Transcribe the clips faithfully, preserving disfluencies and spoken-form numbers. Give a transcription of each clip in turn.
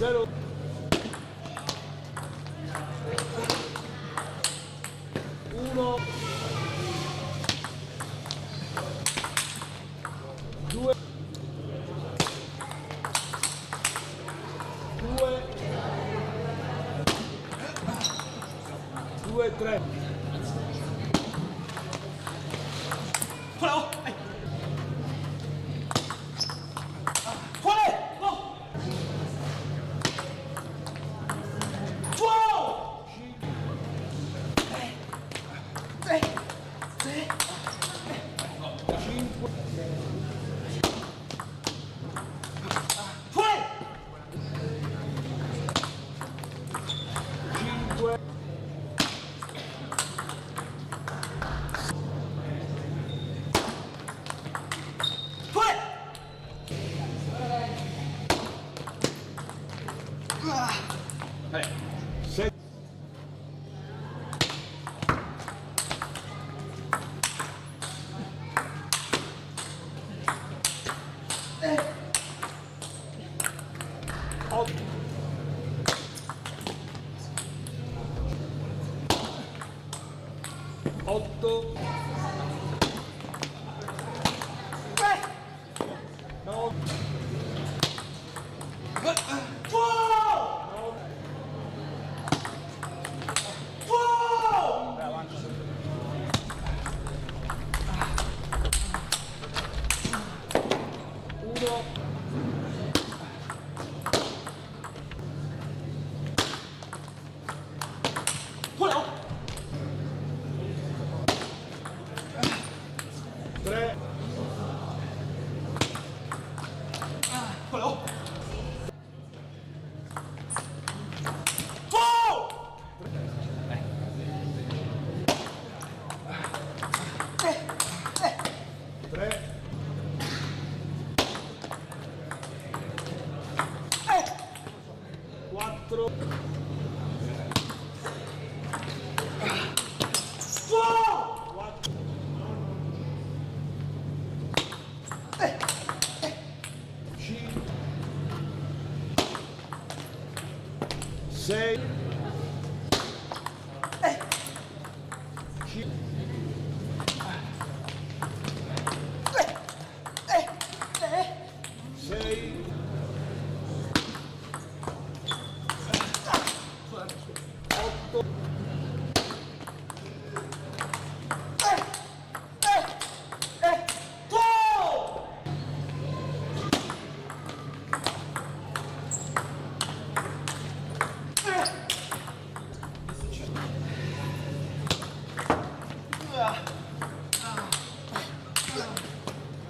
Zero. Uno. Due. Due. Due, tre. Fuori, oh! Ehi! Fuori! Oh! Fuori! Sì, sì. Cinque. Fuori! Cinque. Fuori! Eh. Sette. Otto. Otto. Eh! No. Fuori! Fuori! Uno. Voilà! Tre. Voilà! Tre. Quattro. Quattro. Cinque. Sei. Cinque. Sei. Otto.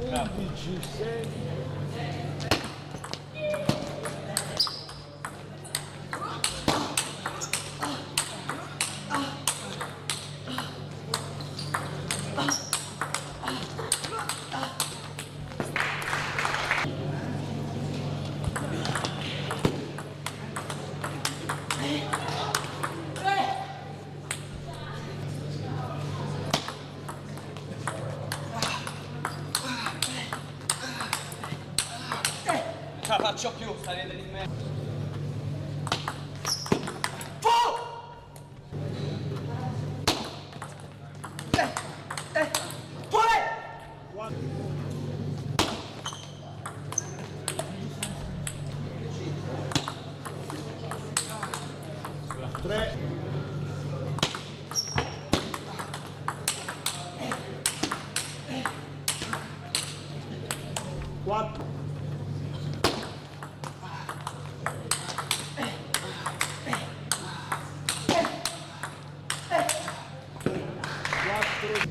Undici, sei. Non ce la faccio più, sta ridere in me. Tre. Quattro. Quattro.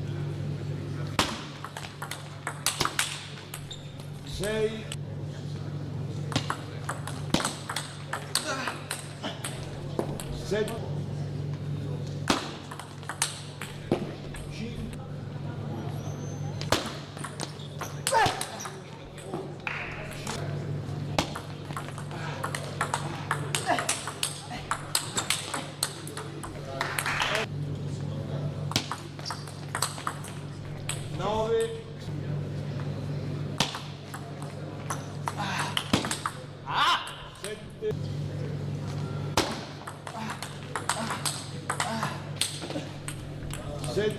Sei. Sette. Cinque. Nove. Ah! Sette. Set.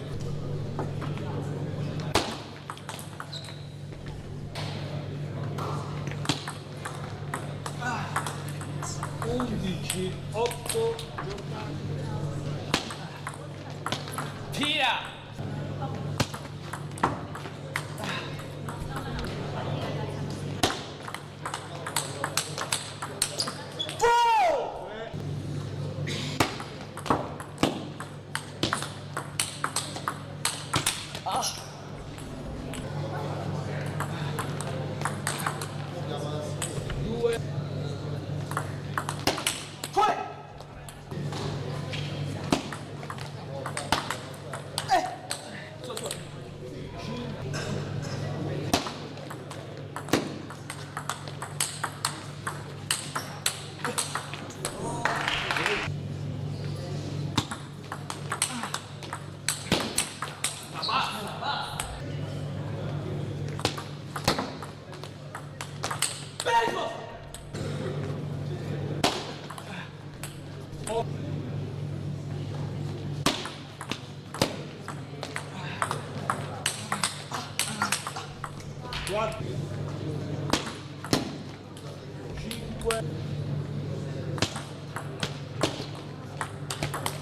Undici, oto. Tira! Quatro. Cinque.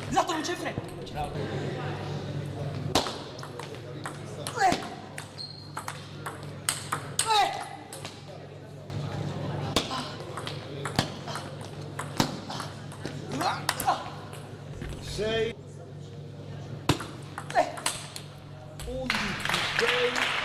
Esatto, non c'è freno. Eh. Eh. Sei. Eh. Undici, sei.